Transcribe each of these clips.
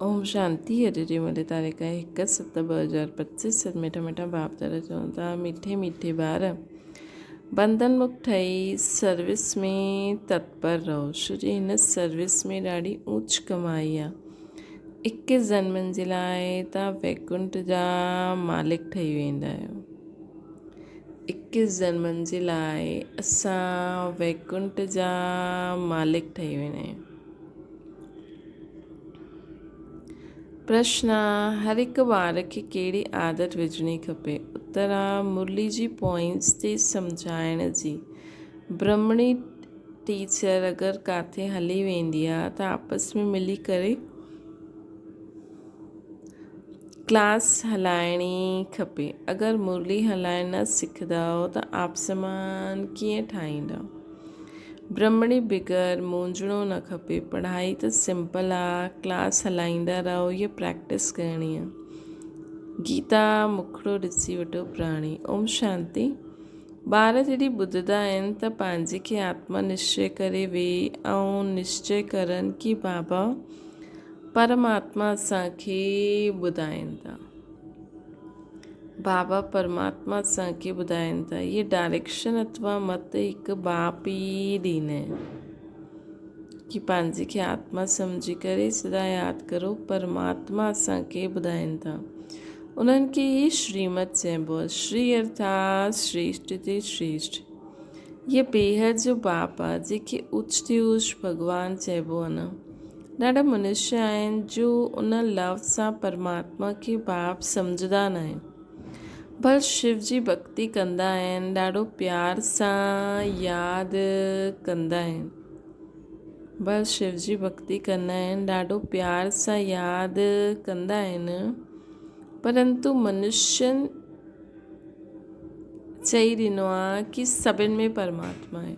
اوم شانتي اڄ جي ملي تاريخ آهي هڪ ست 2025 ست ميٺا ميٺا باپ دادا چون ٿا ميٺي ميٺي ٻار بندن مڪت ٺهي سروس ۾ تتپر رهو ڇو جي هن سروس ۾ ڏاڍي اوچ ڪمائي آهي اڪيس جنمن جي لاء تان ويڪنٺ جا مالڪ ٺهي ويندا آهيو اڪيس جنمن جي لاء اسان ويڪنٺ جا مالڪ ٺهي ويندا آهيون. پرشن، هر هڪ ٻار کي ڪهڙي عادت وجهڻي کپي؟ اتر، مرلي جي پوائنٽس تي سمجهائڻ جي. برهمڻي ٽيچر اگر ڪاٿي هلي ويندي آ ته آپس ۾ ملي ڪري ڪلاس هلائڻي کپي. اگر مرلي هلائڻ نه سکندؤ ته آپ سمان ڪيئن ٺاهيندؤ؟ برهمڻي بغير مونجهڻو نه کپي. پڙهائي ته سمپل آ، ڪلاس هلائيندا رهو هيء پريڪٽس ڪرڻي آ. گيتا مکڙو ڏسي وٺو پراڻي. اوم شانتي. ٻار جڏهن ٻڌندا آهن ته پنهنجي کي آتما نشچي ڪري ويهي ۽ نشچي ڪرن ڪي بابا پرماتما اسان کي ٻڌائين ٿا. بابا پرماتما اسان کي ٻڌائين ٿا. هيء ڊائريڪشن اٿوا مت هڪ باپ ئي ڏيندا آهن ڪي پنهنجي کي آتما سمجهي ڪري سدا ياد ڪرو پرماتما اسان کي ٻڌائين ٿا. انهن کي ئي شريمت چئبو آهي. شري ارٿات شريشٽ تي شريشٽ. هيء بيحد جو باپ آهي جنهن کي اوچ تي اوچ ڀڳوان چئبو آهي نه. ڏاڍا منشي آهن جو ان لفظ سان پرماتما کي باپ سمجهندا ناهن. ڀل شو جي ڀڳتي ڪندا آهن، ڏاڍو پيار سان ياد ڪندا آهن. ڀل شو جي ڀڳتي ڪندا آهن، ڏاڍو پيار سان ياد ڪندا آهن، پرنتو منشين چئي ڏنو آهي ڪي سڀن ۾ پرماتما آهي.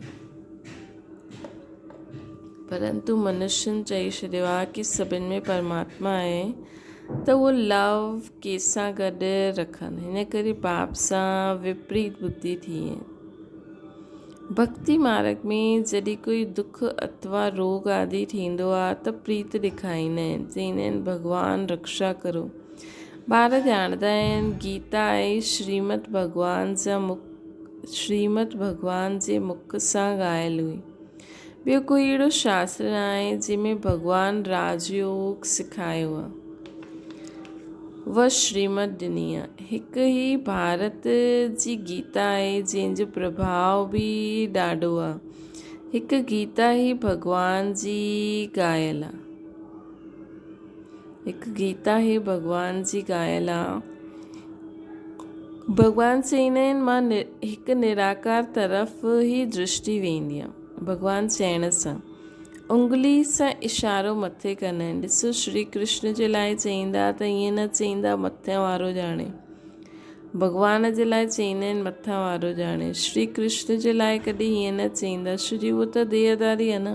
پرنتو منشين چئي ڇڏيو آهي ڪي سڀن ۾ پرماتما آهي ته اهو لو ڪنهن سان گڏ رکن هن ڪري باپ سان وپريت ٻڌي ٿي. ڀڳتي مارگ ۾ جڏهن ڪوئي دک اٿوا روڳ آدي ٿيندو آهي ته پريت ڏکائيندا آهن چئيندا آهن ڀڳوان رڪشا ڪرو. ٻار ڄاڻندا آهن گيتا ۽ شريمت ڀڳوان جا مک شريمت ڀڳوان جي مک سان ڳايل هئي. ٻيو ڪوئي اهڙو شاستر ناهي جنهن ۾ ڀڳوان راج يوگ سکايو آهي و شريمت ڏني آهي. هڪ هي ڀارت جي گيتا آهي جنهن جو پرڀاء به ڏاڍو آهي. هڪ گيتا هي ڀڳوان جي ڳايل آهي. هڪ گيتا هي ڀڳوان جي ڳايل آ. ڀڳوان چئيندا آهن مان هڪ نراڪار طرف ئي درشٽي ويندي آ. ڀڳوان چئڻ سان انگلي سان اشارو مٿي ڪندا آهن. ڏسو شري ڪرشن جي لاء چئيندا ته ائين نه چئيندا مٿيان وارو ڄاڻي. ڀڳوان جي لاء چئيندا آهن مٿان وارو ڄاڻي. شري ڪرشن جي لاء ڪڏهن ائين نه چئيندا ڇو جي اهو ته ديهداري آ نه.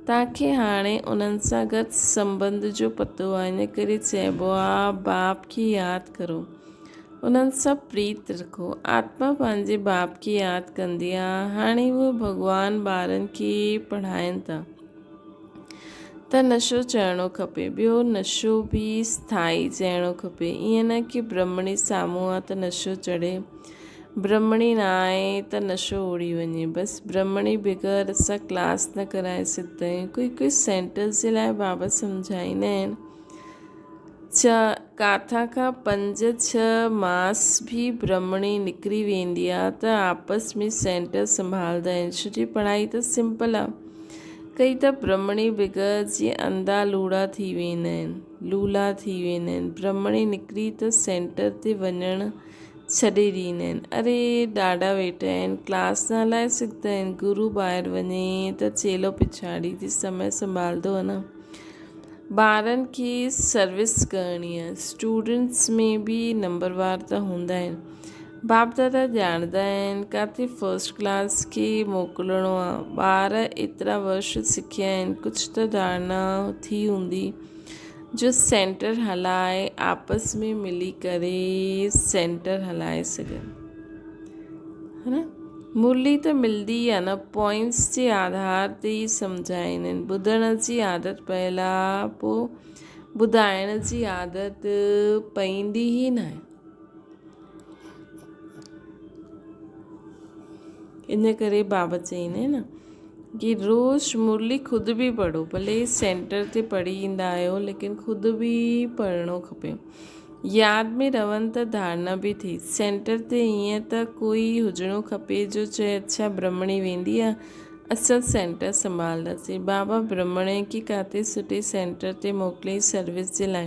توهان کي هاڻي انهن سان گڏ سنٻنڌ جو پتو آهي، ان ڪري چئبو آهي، باپ کي ياد ڪرو، انهن سان پريت رکو. آتما پنهنجي باپ کي ياد ڪندي آهي. هاڻي اهي ڀڳوان ٻارن کي پڙهائين ٿا ته نشو چڙهڻو کپي، ٻيو نشو به اسٿائي چڙهڻو کپي، ائين نه ڪي برهمڻي سامهون آهي ته نشو چڙهي. برهمڻي نه آئي ته نشو اڙي وڃي. بس برهمڻي بغير اسان ڪلاس نه ڪرائي سگهندا آهيون. ڪوئي ڪوئي سينٽرز جي لاء بابا سمجهائيندا آهن ڇا ڪاٿان کان پنج ڇهه ماس به برهمڻي نڪري ويندي آ ته آپس ۾ سينٽر سنڀالدا آهن ڇو جي پڙهائي ته سمپل آ ڪئي ته برهمڻي بغير جيئن انڌا لوڙها ٿي ويندا آهن لولا ٿي ويندا آهن برهمڻي نڪري ته سينٽر تي وڃڻ ڇڏي ڏيندا آهن. اري ڏاڍا ويٺا آهن، ڪلاس نه هلائي سگهندا آهن. گرو ٻاهر وڃي ته چيلو پڇاڙي جي سمي سنڀالندو آهي نه. ٻارن کي سروس ڪرڻي آهي. اسٽوڊنٽس ۾ به نمبروار ته هوندا آهن. باپ دادا ڄاڻندا آهن ڪاٿي فرسٽ ڪلاس کي موڪلڻو آهي. ٻار ايترا ورش سکيا آهن، ڪجهه ته ڌارڻا ٿي هوندي. جو سينٽر هلائي آپس ۾ ملي ڪري سينٽر هلائي سگهن ها نه مرلي ته ملدي آ نه پوائنٽس جي آڌار تي ئي سمجهائيندا آهن ٻڌڻ جي عادت پيل آ پو ٻڌائڻ جي عادت پئيندي ئي ناهي. ان ڪري بابا چئيندا آهن نه ڪي روز مرلي خود به پڙهو ڀلي سينٽر تي پڙهي ايندا آهيو ليڪن خود به پڙهڻو کپي ياد ۾ رهن ته ڌارنا به ٿي سينٽر تي ائين ته ڪوئي هجڻو کپي جو چئي اڇا برهمڻي ويندي آ اسان سينٽر سنڀالنداسين بابا برهمڻي کي ڪاٿي سٺي سينٽر تي موڪلي سروس جي لاء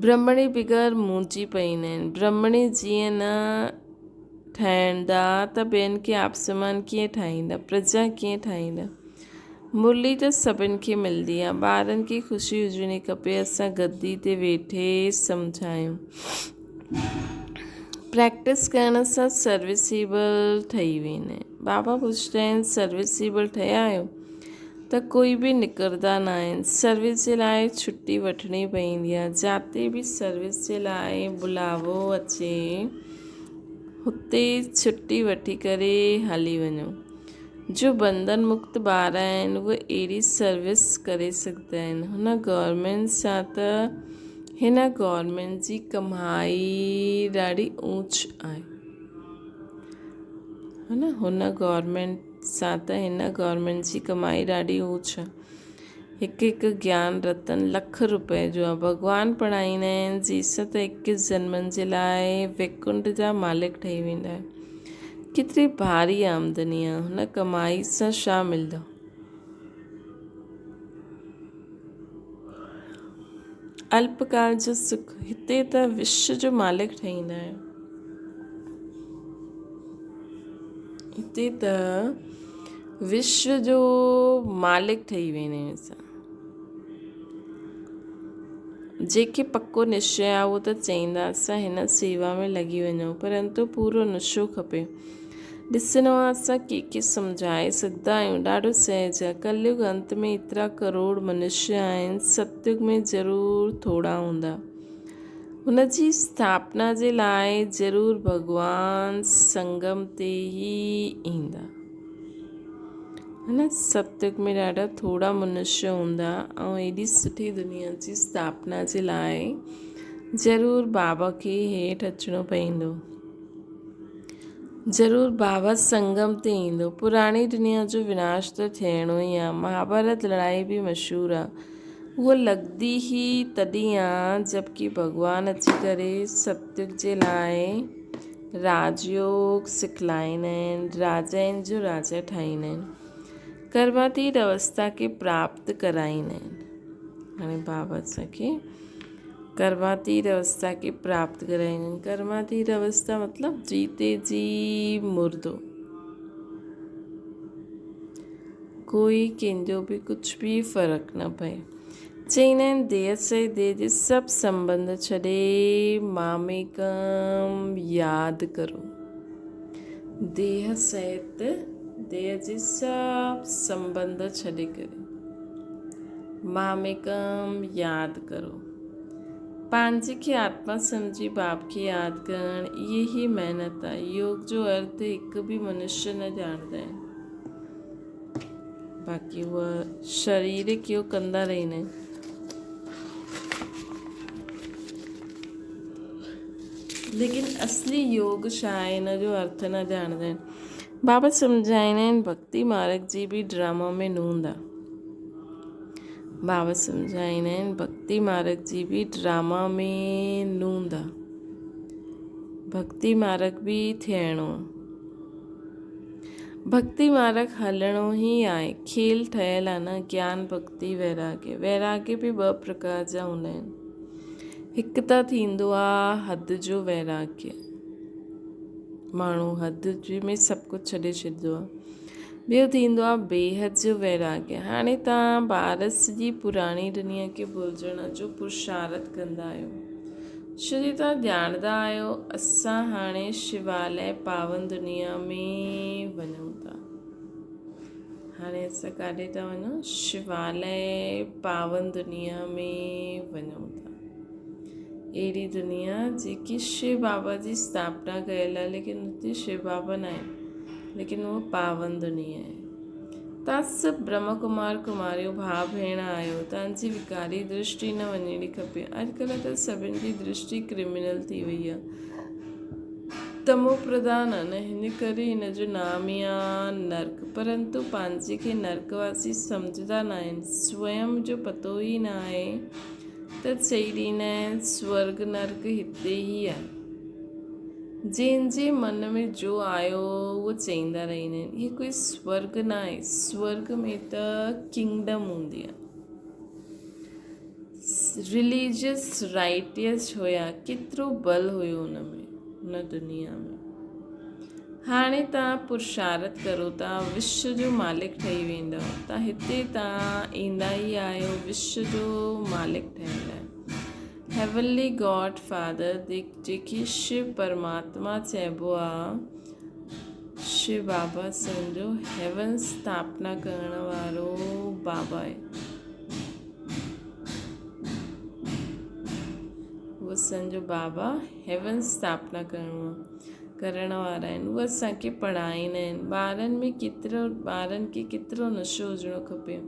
برهمڻي بغير مونجهي پئيندا آهن برهمڻي جيئن نه ٺاهيندا ته ٻين کي آپسمان ڪيئن ٺاهيندا پرجا ڪيئن ٺاهيندا مرلي ته سڀن کي ملندي آهي ٻارن کي خوشي هجڻي کپي اسان گدي تي ويٺي سمجهايون پريڪٽس ڪرڻ سان سروسيبل ٺهي ويندا آهن بابا پڇندا آهن سروسيبل ٺهيا آهيو ته ڪوئي به نڪرندا نه آهن سروس جي لاء ڇٽي وٺڻي پوندي آهي جاتي به سروس جي لاء بلاوو اچي هتي ڇٽي وٺي ڪري هلي وڃو جو بنڌن مڪت ٻار آهن اهي اهڙي سروس ڪري سگهندا آهن هن گورنمينٽ سان ته هن گورنمينٽ جي ڪمائي ڏاڍي اوچ آهي هن گورنمينٽ سان ته هن گورنمينٽ جي ڪمائي ڏاڍي اوچ آ. هڪ هڪ گيان رتن لک روپئي جو آ. ڀڳوان پڙهائيندا آهن جيسين ته اڪيس جنمن جي لاء ويڪنٺ جا مالڪ ٺهي ويندا آهيو. ڪيتري ڀاري آمدني آ. هن ڪمائي سان ڇا ملندو؟ الپڪال جو سک. هتي ته وشو جو مالڪ ٺهيندا آهيو. هتي ته وشو جو مالڪ ٺهي ويندا آهيون اسان. جيڪي پڪو نشچي آهي اهو ته چئيندا اسان هن سيوا ۾ لڳي وڃون پرنتو پورو نشو کپي. ڏسڻو آهي اسان ڪنهن کي سمجهائي سگهندا آهيون ڏاڍو سهج آهي. ڪليگ انت ۾ ايترا ڪروڙ منشيه آهن ستيگ ۾ ضرور ٿورا هوندا. هن جي اسٿاپنا جي لاء ضرور ڀڳوان سنگم تي ئي ايندا. هن ستيگ ۾ ڏاڍا ٿورا منشيه هوندا ۽ ايڏي سٺي دنيا جي اسٿاپنا جي لاء ضرور بابا کي هيٺ اچڻو پوندو. ضرور بابا سنگم تي ايندو. پراڻي دنيا جو وناش ته ٿيڻو ئي آ. مهاڀارت لڙائي به مشهور آ. هوء لڳندي ئي تڏهن آ جبڪه ڀڳوان اچي ڪري ستيگ جي لاء راجيوگ سکلائيندا آهن، راجائن جو راجا ٺاهيندا آهن، ڪرماتيت اوسٿا کي پراپت ڪرائيندا آهن. هاڻي بابا اسان کي ڪرماتيت اوسٿا کي پراپت ڪرائيندا آهن. ڪرماتيت اوسٿا مطلب جيتي جي مردو. ڪوئي ڪنهن جو به ڪجهه به فرق نه پئي. چئيندا آهن ديهه سهي ديهه جي سڀ سنٻنڌ ڇڏي ماميڪم ياد ڪرو. ديهه سهت ديهه جي سڀ سنٻنڌ ڇڏي ڪري ماميڪم ياد ڪرو. پنهنجي کي آتما سمجهي باپ کي ياد ڪرڻ اهي ئي محنت آهي. يوگ جو ارٿ هڪ به منشيه نه ڄاڻندا آهن. باقي اها شرير ڪيو ڪندا رهندا آهن. ليڪن اصلي يوگ ڇا آهي ان جو ارٿ نه ڄاڻندا آهن. بابا سمجهائيندا آهن ڀڳتي مارگ جي به ڊراما ۾ نوند آهي. بابا سمجهائيندا آهن ڀڳتي مارگ جي به ڊراما ۾ نوند آهي. ڀڳتي مارگ به ٿيڻو آهي. ڀڳتي مارگ هلڻو ئي آهي. کيل ٺهيل آهي نه گيان ڀڳتي ويراڳي. ويراڳي به ٻه پرڪار جا هوندا آهن. هڪ ته ٿيندو آهي حد جو ويراڳي. ماڻهو حد جي ۾ سڀ ڪجهه ڇڏي ڇڏيندو آهي. ٻيو ٿيندو آهي بيحد جو ويراڳي. هاڻي توهان ٻار سڄي پراڻي دنيا کي ڀلجڻ جو پرشارٿ ڪندا آهيو. ڇو جو توهان ڄاڻندا آهيو اسان هاڻي شوالئه پاون دنيا ۾ وڃون ٿا. هاڻي اسان ڪاڏي ٿا وڃون؟ شوالئه پاون دنيا ۾ وڃون ٿا. اهڙي دنيا جيڪي شو بابا جي اسٿاپنا ڪيل آهي ليڪن اتي شو بابا نه آهن ليڪن اهو پاون دنيا آهي. توهان سڀ برهما ڪمار ڪماريون ڀاء ڀيڻ آهيو. توهان جي وڪاري درشٽي نه وڃڻي کپي. اڄڪلهه ته سڀن جي درشٽي ڪرمنل ٿي وئي آهي. تمو پرڌان آهي نه هن ڪري هن جو نام ئي آهي نرڪ. پرنتو پنهنجي کي نرڪ واسي سمجهندا ناهن. سويم جو پتو ئي نه آهي ته چئي ڏيندا آهن سورڳ نرڪ هتي ئي آهي. جنهن جي من ۾ جو آيو اهو چئيندا رهندا آهن. هي ڪوئي سورڳ نه آهي. سورڳ ۾ ته ڪنگڊم هوندي آهي. رليجس رائٽيس هيا ڪيترو بل هيو ان ۾ ان دنيا ۾. هاڻي توهان پرشارت ڪرو ٿا وشو جو مالڪ ٺهي ويندؤ. توهان هتي توهان ايندا ئي آهيو وشو جو مالڪ ٺهڻ لاء. هيونلي گاڊ فادر جيڪي شو پرماتما چئبو آ شو بابا سمجهو هيون اسٿاپنا ڪرڻ وارو بابا آهي اهو سمجهو بابا هيون اسٿاپنا ڪرڻو ڪرڻ وارا آهن اهي اسانکي پڙهائيندا آهن ٻارن ۾ ڪيترو ٻارن کي ڪيترو نشو هجڻو کپي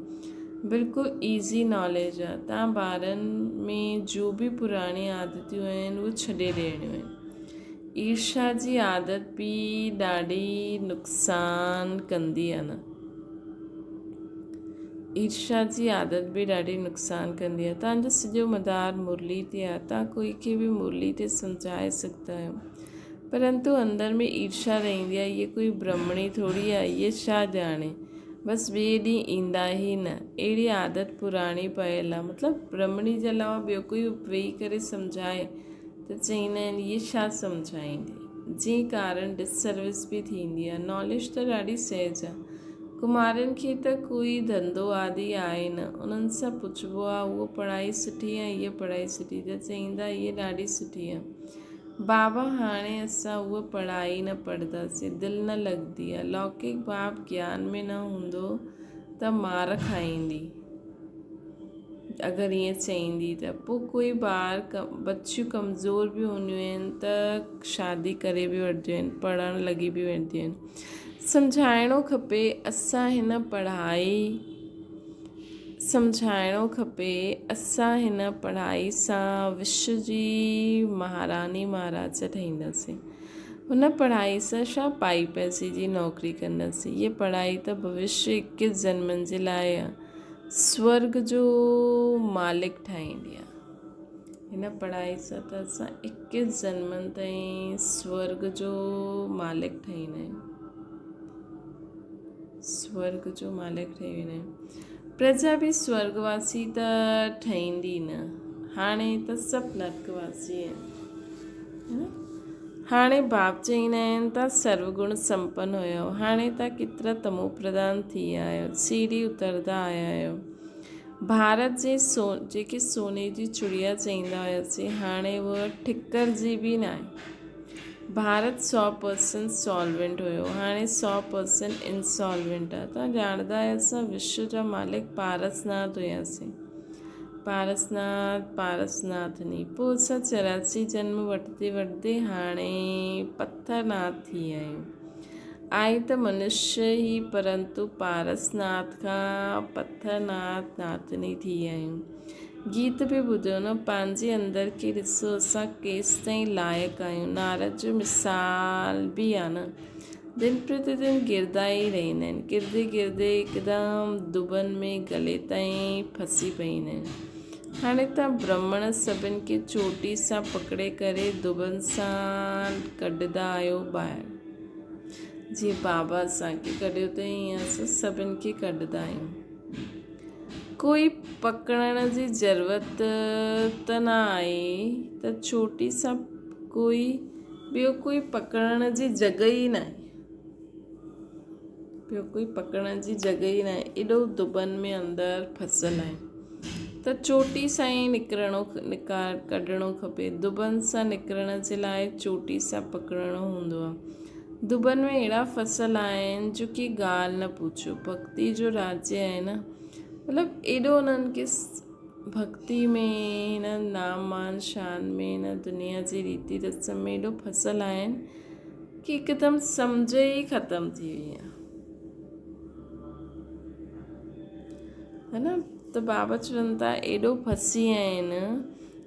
بلڪل ايزي ناليج آهي تان ٻارن ۾ جو به پراڻي عادتيون آهن اهي ڇڏي ڏيڻيون آهن ايرشا جي عادت به ڏاڍي نقصان ڪندي آهي نه ايرشا جي عادت به ڏاڍي نقصان ڪندي آهي تان جو سڄو مدار مرلي تي آهي تان ڪوئي کي به مرلي تي سمجهائي سگهندا آهيو پرنتو اندر ۾ ايرشا رهندي آهي هيء ڪوئي برهمڻي ٿوري آهي هيء ڇا ڄاڻي بس ٻئي ڏينهن ايندا ئي نه اهڙي عادت پراڻي پيل آهي مطلب برهمڻي جي علاوه ٻيو ڪوئي ويهي ڪري سمجهائي ته چئيندا آهن هيء ڇا سمجهائيندي جنهن ڪارڻ ڊس سروس به ٿيندي آهي ناليج ته ڏاڍي سهج آهي ڪمارين کي ته ڪوئي ڌنڌو آدي آهي نه انهن سان پڇبو آهي اهو پڙهائي سٺي يا هيء پڙهائي سٺي ته چئيندا هيء ڏاڍي سٺي آهي بابا هاڻي اسان اها پڙهائي نه پڙهنداسين، دل نه لڳندي آ. لوڪڪ باب گيان ۾ نه هوندو ته مار کائيندي. اگر ائين چئيندي ته پوء ڪوئي ٻار بچيون ڪمزور به هونديون آهن ته شادي ڪري به وٺنديون آهن، پڙهڻ لڳي به وينديون آهن. سمجهائڻو کپي اسان هن پڙهائي. سمجهائڻو کپي، اسان هن پڙهائي سان وشو جي مهاراڻي مهاراجا ٺهينداسين. هن پڙهائي سان ڇا پائي پئسي جي نوڪري ڪنداسين. هيء پڙهائي ته ڀوشيه اڪيس جنمن جي لاء آهي. سورڳ جو مالڪ ٺاهيندي آهي. هن پڙهائي سان ته اسان اڪيس جنمن تائين سورڳ جو مالڪ ٺهيندا آهيون. سورڳ جو مالڪ ٺهي ويندا آهيون. پرجا به سورڳ واسي ته ٺهيندي نه. هاڻي ته سڀ نرڪ واسي آهن. هاڻي باپ چئيندا آهن ته سروگڻ سمپن هيو. هاڻي ته ڪيترا تمو پرڌان ٿي ويا آهيو. سيڙهي اتردا آيا آهيو. ڀارت جي سو جيڪي سوني جي چڙيا چئيندا هياسين هاڻي اها ٺڪر جي به ناهي. ڀارت سئو پرسنٽ سالوينٽ هيو هاڻي سئو پرسنٽ انسالوينٽ آهي. توهان ڄاڻندا آهيو اسان وشو جا مالڪ پارس ناٿ هياسين. پارس ناٿ پارس ناٿ ني پوء اسان 84 جنم وٺندي وٺندي هاڻي پٿر ناٿ ٿي ويا آهيون. آهي ته منشيه ئي پرنتو پارس ناٿ کان پٿر ناٿ ناٿني ٿي ويا آهيون. گيت به ٻڌو نه پنهنجي اندر کي ڏسو اسان ڪيستائين لائق آهيون نارد جو مثال به آ نه دن پرتي دن گردا ئي رهندا آهن گردي گردي هڪدم دٻن ۾ گلي تائين ڦسي پئيندا آهن هاڻي ته برهمڻ سڀن کي چوٽي سان پڪڙي ڪري دٻن سان ڪڍندا آهيو ٻاهر جيئن بابا اسان کي ڪڍيو اٿئي ائين اسان سڀن کي ڪڍندا آهيون. ڪوئي پڪڙڻ جي ضرورت ته نه آهي ته چوٽي سان ڪوئي ٻيو ڪوئي پڪڙڻ جي جڳهه ئي ناهي. ٻيو ڪوئي پڪڙڻ جي جڳهه ئي ناهي ايڏو دٻن ۾ اندر ڦسل آهن ته چوٽي سان ئي نڪرڻو نڪار ڪڍڻو کپي دٻن سان نڪرڻ جي لاء چوٽي سان پڪڙڻو هوندو آهي دٻن ۾ اهڙا ڦسل آهن جو ڪي ڳالهه نه پڇو ڀڳتي جو راجيه آهي نه مطلب ايڏو انهن کي ڀڳتي ۾ هن نام مان شان ۾ هن دنيا جي ريتي رسم ۾ ايڏو ڦسل آهن ڪي هڪدم سمجهه ئي ختم ٿي وئي آهي. ها نه ته بابا چون ٿا ايڏو ڦسي ويا آهن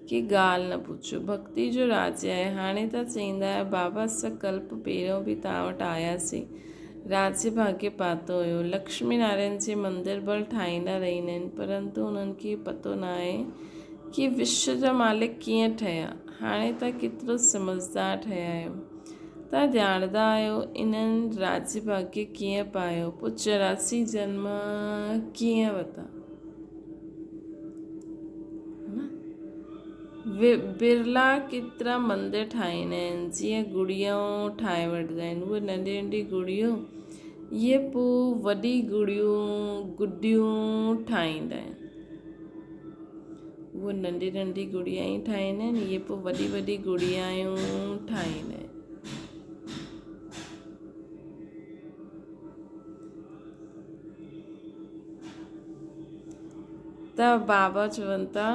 ڪي ڳالهه نه پڇو. ڀڳتي جو راڄ آهي. هاڻي ته چئيندا آهيو بابا اسان ڪلپ پهريون به توهان وٽ آياسين. راڄ ڀاڳيه پاتو هيو. لڪشمي نارائڻ جي مندر ڀل ٺاهيندا رهندا آهن پرنتو انهن کي پتو ناهي ڪي وشو جا مالڪ ڪيئن ٺهيا. هاڻي توهان ڪيترو سمجهدار ٺهيا آهيو. توهان ڄاڻندا آهيو انهن راڄ ڀاڳيه ڪيئن پايو، پوء 84 جنم ڪيئن ورتا؟ برلا ڪيترا مندر ٺاهيندا آهن، جيئن گڙيون ٺاهي وٺندا آهن، اهي ننڍي ننڍي گڙيون اهي پوء وڏي گڙيون گڏيون ٺاهيندا آهن. اهي ننڍي ننڍي گڙيائين ٺاهيندا آهن، اهي پوء وڏي وڏي گڙيايون ٺاهيندا آهن. ته بابا چون ٿا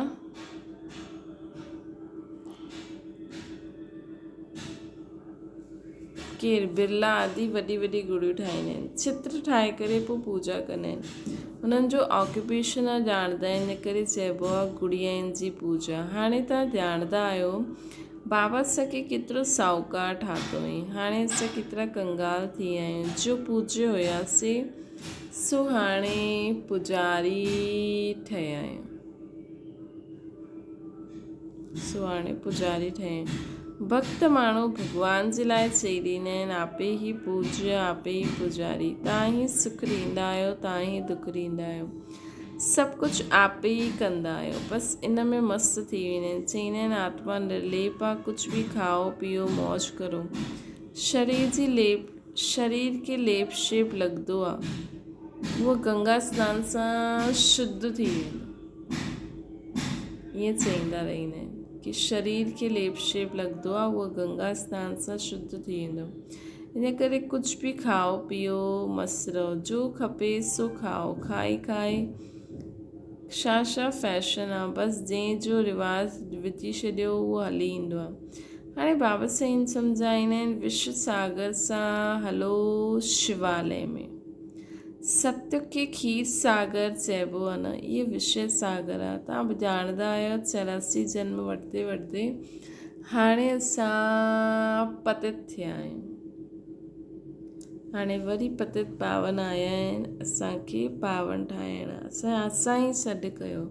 ڪير برلا آدي وڏي وڏي گڙيون ٺاهيندا آهن چتر ٺاهي ڪري پوء پوڄا ڪندا آهن انهن جو آڪيوپيشن نه ڄاڻندا آهن ان ڪري چئبو آهي گڙيائن جي پوڄا هاڻي توهان ڄاڻندا آهيو بابا اسان کي ڪيترو ساهوڪار ٺاتو هئين هاڻي اسان ڪيترا ڪنگال ٿي ويا آهيون جو پوڄيو هياسي سو هاڻي پوڄاري ٺهيا آهيون سو هاڻي پوڄاري ٺهيا آهيون. ڀڳت ماڻهو ڀڳوان جي لاء چئي ڏيندا آهن آپي ئي پوڄ آپي ئي پوڄاري تان ئي سک ڏيندا آهيو تان ئي دک ڏيندا آهيو سڀ ڪجهه آپي ئي ڪندا آهيو بس ان ۾ مست ٿي ويندا آهن چئيندا آهن آتما نرليپ آ ڪجهه به کائو پيئو موج ڪرو شرير جي ليپ شرير کي ليپ شيپ لڳندو آ اهو گنگا سنان سان شڌ ٿي ويندو ائين چئيندا رهندا آهن ڪي شرير کي ليپ شيپ لڳندو آ اهو گنگا سنان سان شڌ ٿي ويندو ان ڪري ڪجهه به کائو پيئو مست رهو جو کپي سو کائو کائي کائي ڇا ڇا فيشن آ بس جنهن جو رواج وجهي ڇڏيو اهو هلي ايندو آ هاڻي بابا سائين سمجهائيندا آهن وش ساگر سان هلو شوالي ۾ ستيگ کي کير ساگر چئبو آ نه اهي وشيه ساگر آ توهان به ڄاڻندا آهيو 84 جنم وٺندي وٺندي هاڻي اسان پتت ٿيا آهيون. هاڻي وري پتت پاون آيا آهن اسان کي پاون ٺاهڻ اسان اسان ئي سڏ ڪيو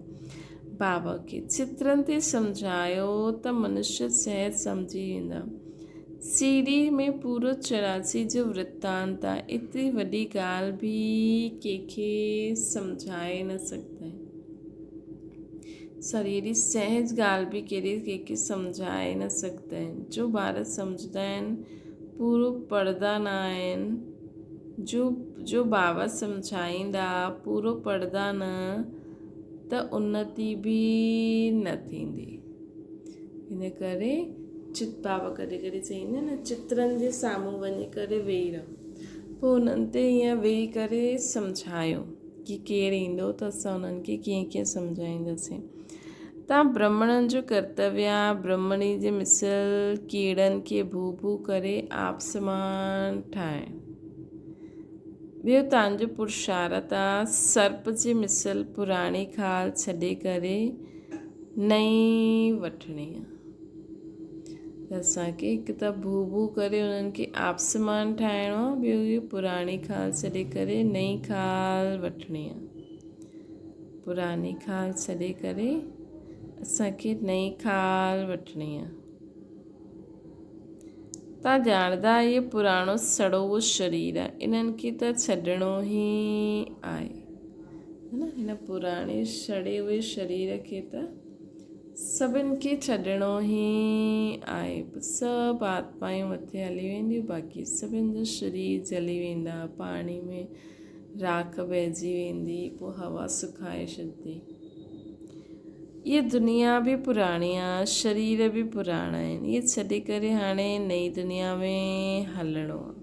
بابا کي چترن تي سمجهايو ته منشي سهج سمجهي ويندا سي ڊي ۾ پورو 84 جو ورتانت آهي ايتري وڏي ڳالهه به ڪنهن کي سمجهائي نه سگهندا آهن سر ايڏي سهج ڳالهه به ڪهڙي ڪنهن کي سمجهائي نه سگهندا آهن جو ٻار سمجهندا آهن پورو پڙهندا نه آهن جو جو بابا سمجهائيندا پورو پڙهندا نه ته انتي به نه ٿيندي ان ڪري چت بابا ڪڏهن ڪڏهن چئيندا نه چترن جي سامهون وڃي ڪري ويهي رهو پوء انهن تي ائين ويهي ڪري سمجهايو ڪي ڪير ايندو ته اسان انهن کي ڪيئن ڪيئن سمجهائينداسين. تان برهمڻن جو ڪرتويه آ برهمڻي جي مثل ڪيڙن کي ڀو ڀو ڪري آپ سمان ٺاهڻ. ٻيو تان جو پرشارت آ سرپ جي مثل پراڻي خال ڇڏي ڪري نئين وٺڻي آ. ته اسان کي هڪ ته ڀو ڀو ڪري انهن کي آپسمان ٺاهڻو آهي ٻيو اهو پراڻي خال ڇڏي ڪري نئين خال وٺڻي آهي پراڻي خال ڇڏي ڪري اسان کي نئين خال وٺڻي آهي تان ڄاڻدا اهي پراڻو سڙو شرير آهي انهن کي ته ڇڏڻو ئي آهي هن پراڻي سڙي هئي شرير کي ته سڀن کي ڇڏڻو ئي آهي. پوء سڀ آتمائون مٿي هلي وينديون، باقي سڀن جا شرير جلي ويندا، پاڻي ۾ راک بهجي ويندي، پوء هوا سڪائي ڇڏندي. اها دنيا به پراڻي آهي، شرير به پراڻا آهن، اهي ڇڏي ڪري هاڻي نئين دنيا ۾ هلڻو آهي.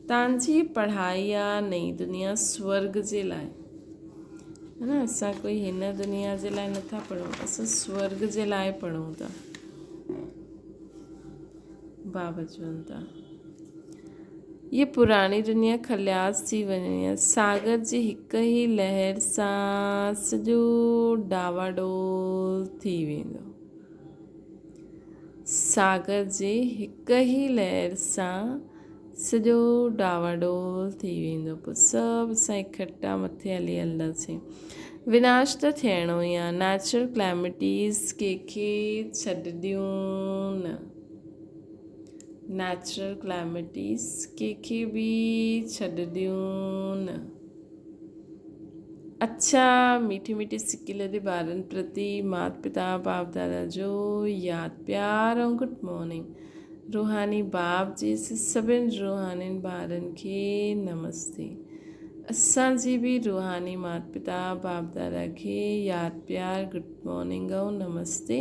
تان جي پڙهائي آهي نئين دنيا سورڳ جي لاء. ها نه اسان ڪوئي هن دنيا جي لاء نٿا پڙهون اسان سورڳ جي لاء پڙهون ٿا بابا چون ٿا هيء پراڻي دنيا خلاص ٿي وڃڻي آهي. ساگر جي هڪ ئي لهر سان سڄو ڊانواڊول ٿي ويندو. ساگر جي هڪ ئي لهر سان سڄو ڊانواڊول ٿي ويندو. پوء سڀ اسان اڪٺا مٿي هلي هلنداسين. وناش ته ٿيڻو ئي آهي. نيچرل ڪليمٽيز ڪنهن کي ڇڏنديون نه. نيچرل ڪليمٽيز ڪنهن کي به ڇڏنديون نه. اڇا ميٺي ميٺي سڪيلڌي ٻارن پرتي مات پتا باپ دادا جو ياد پيار ۽ گڊ مارننگ. روحاني باپ جي سڀن روحانين ٻارن کي نمستي. اسان جي به روحاني مات پتا باپ دادا کي ياد پيار گڊ مارننگ ۽ نمستي.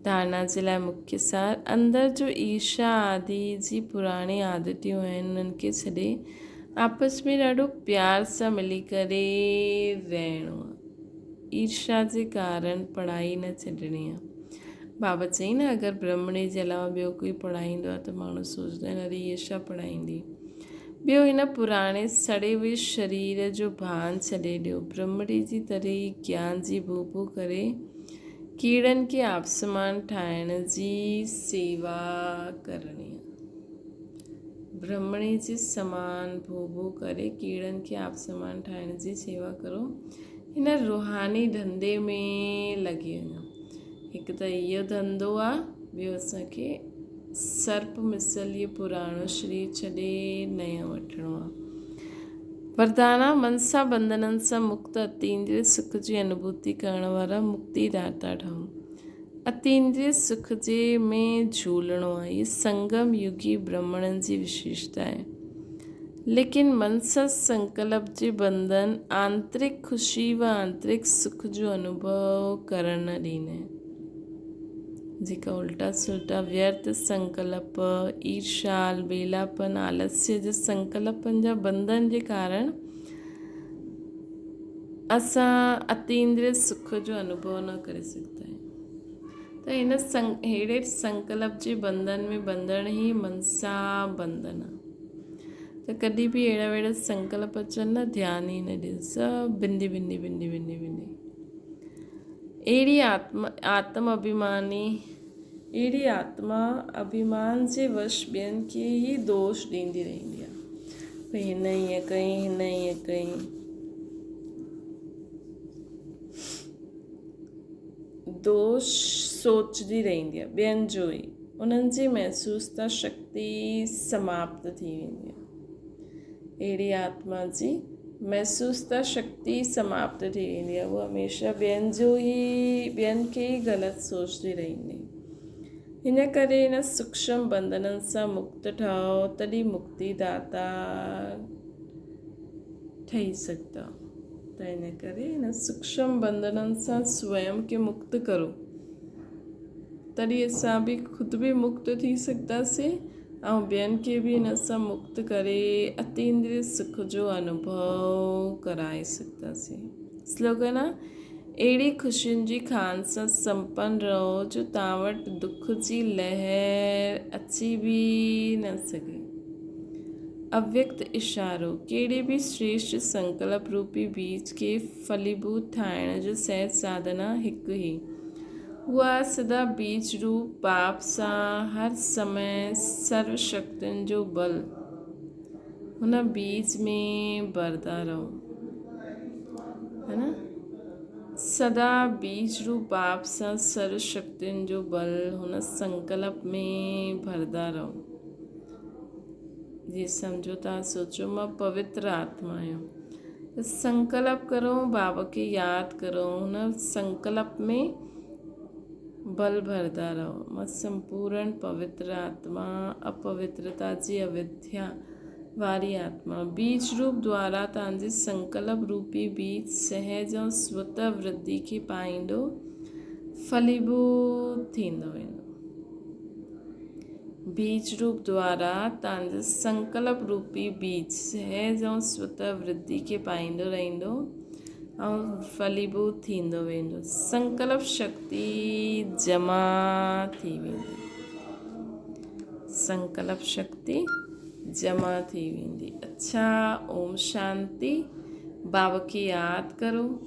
ڌارڻا جي لاء مکيه سار، اندر جو ايرشا آدي جي پراڻي عادتيون آهن انهن کي ڇڏي آپس ۾ ڏاڍو پيار سان ملي ڪري رهڻو آهي. ايرشا جي ڪارڻ پڙهائي نه ڇڏڻي آهي. بابا چئي نه اگر برهمڻي جي علاوه ٻيو ڪوئي پڙهائيندو آهي ته ماڻهو سوچندا آهن اري هيء ڇا پڙهائيندي. ٻيو هن پراڻي سڙي هئي شرير جو ڀان ڇڏي ڏيو. برهمڻي جي طرح ئي گيان جي ڀو ڀو ڪري ڪيڙن کي آپسمان ٺاهڻ جي سيوا ڪرڻي آ. برهمڻي جي سمان ڀو ڀو ڪري ڪيڙن کي آپسمان ٺاهڻ جي سيوا ڪرو. هن روحاني ڌنڌي ۾ لڳي وڃو. هڪ ته اهو ڌنڌو آ، ٻيو اسان کي سرپ مثل هي پراڻو شرير ڇڏي نئون وٺڻو آ. وردانا، منسا بنڌنن سان مڪت اتيندريه سک جي انوڀوتي ڪرڻ وارا مڪتي داتا ٺهون. اتيندريه سک جي ۾ جهولڻو آهي. هي سنگم يگي برهمڻن جي وشيشتا آهي. ليڪن منسا سنڪلپ جي بنڌن آنترڪ خوشي و آنترڪ سک جو انوڀو ڪرڻ نه ڏيندا آهن. جيڪا الٽا سلٽا ويرٿ سنڪلپ، ايرشا، البيلاپن، آلسيه جي سنڪلپن جا بنڌن جي ڪارڻ اسان اتيندريه سک جو انوڀو نه ڪري سگهندا آهيون ته هن ههڙي سنڪلپ جي بنڌن ۾ ٻنڌڻ ئي منسا بنڌن آهي ته ڪڏهن به اهڙا وهڙا سنڪلپ اچن نه ڌيان ئي نه ڏيو سڀ بندي بندي بندي بندي بندي اهڙي آتم اڀيماني، اهڙي آتما اڀيمان جي وش ٻين کي ئي دوش ڏيندي رهندي آهي. ڀئي هن ائين ڪئي، هن ائين ڪئي. دوش سوچندي رهندي آهي ٻين جو ئي. انهن جي محسوستا شڪتي سماپت ٿي ويندي آهي. اهڙي آتما جي محسوستا شڪتي سماپت ٿي ويندي آهي. هوء هميشه ٻين جو ئي ٻين کي ئي غلط سوچندي رهندي. هن ڪري هن سوڪشم بنڌنن سان مڪت ٺهو تڏهن مڪتي داتا ٺهي سگهندا. ته هن ڪري هن سوڪشم بنڌنن سان سويم کي مڪت ڪرو تڏهن اسان به خود به مڪت ٿي سگهنداسين. ۽ ٻين کي به ان سان مڪت ڪري اتيندريه سک جو انوڀو ڪرائي سگهنداسين. سلوگن آ، اهڙي خوشين جي کان سان سمپن رهو جو توهان وٽ دک جي لهر اچي به نه سگهي. اويڪت اشارو، ڪهڙي به شريشٽ سنڪلپ روپي بيج کي ڦليڀوت ٺاهڻ جو سهج ساڌن آ هڪ هي. اها سدا بيج روپ باپ سان هر سمي سرو شڪتين جو بل هن بيج ۾ ڀردا رهو. هي نه؟ سدا بيج روپ باپ سان سرو شڪتين جو بل هن سنڪلپ ۾ ڀردا رهو. جي سمجهو ٿا سوچو مان پوتر آتما آهيان. ته سنڪلپ ڪرو بابا کي ياد ڪرو هن سنڪلپ ۾ بل ڀردا رهو مان سمپورڻ پوتر آتما اپوترتا جي اوڌيا واري آتما بيج روپ دوارا تان جي سنڪلپ روپي بيج سهج ۽ سوته ورڌي کي پائيندو ڦليڀوت ٿيندو ويندو. بيج روپ دوارا تان جي سنڪلپ روپي بيج سهج ۽ سوته ورڌي کي پائيندو رهندو ۽ ڦليڀوت ٿيندو ويندو. سنڪلپ شڪتي جمع ٿي ويندي. سنڪلپ شڪتي جمع ٿي ويندي. اڇا اوم شانتي. بابا کي ياد ڪرو.